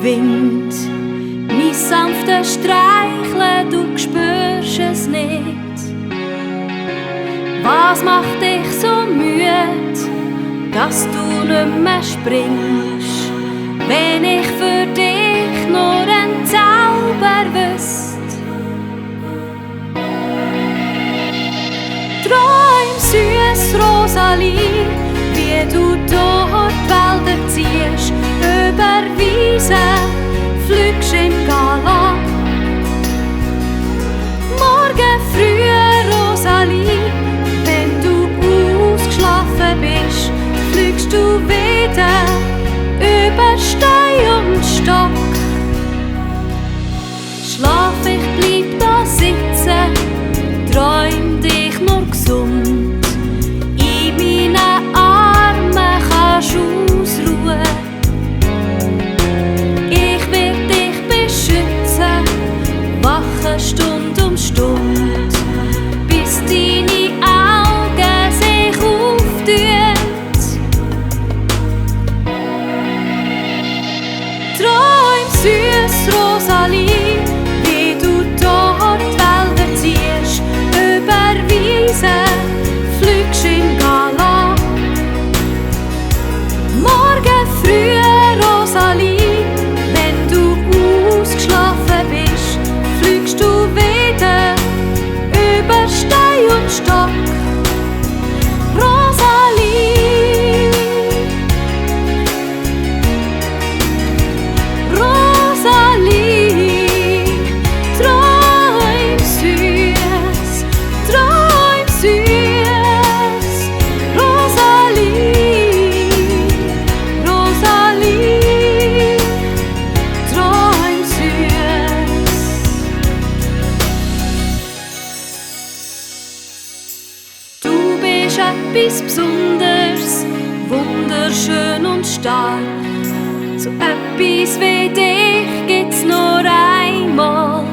Wind, mein sanftes Streicheln, du spürst es nicht. Was macht dich so müde, dass du nicht mehr springst, wenn ich für dich nur ein Zauber wüsst? Träum süß, Rosalie, wie du dort Wälder ziehst, über Wiesen fliegst im Galopp. Morgen früh, Rosalie, wenn du ausgeschlafen bist, fliegst du wieder über Stein und Stock. Schlaf, ich bleib da sitzen, träum dich nur gesund. In meinen Armen kannst du ausruhen. Ich will dich beschützen, wache Stund um Stund, bis deine Augen sich auftun. Träum süß, Rosalie, wie du dort Wälder ziehst, über Wiesen fliegst im Galopp. Morgen früh, Rosalie, wenn du ausgeschlafen bist, fliegst du wieder über Stein und Stock. Rosalie, Rosalie, träum süß, träum süß. Rosalie, Rosalie, träum süß. Du bist etwas Besonderes, wunderschön und stark. So etwas wie dich gibt's nur einmal.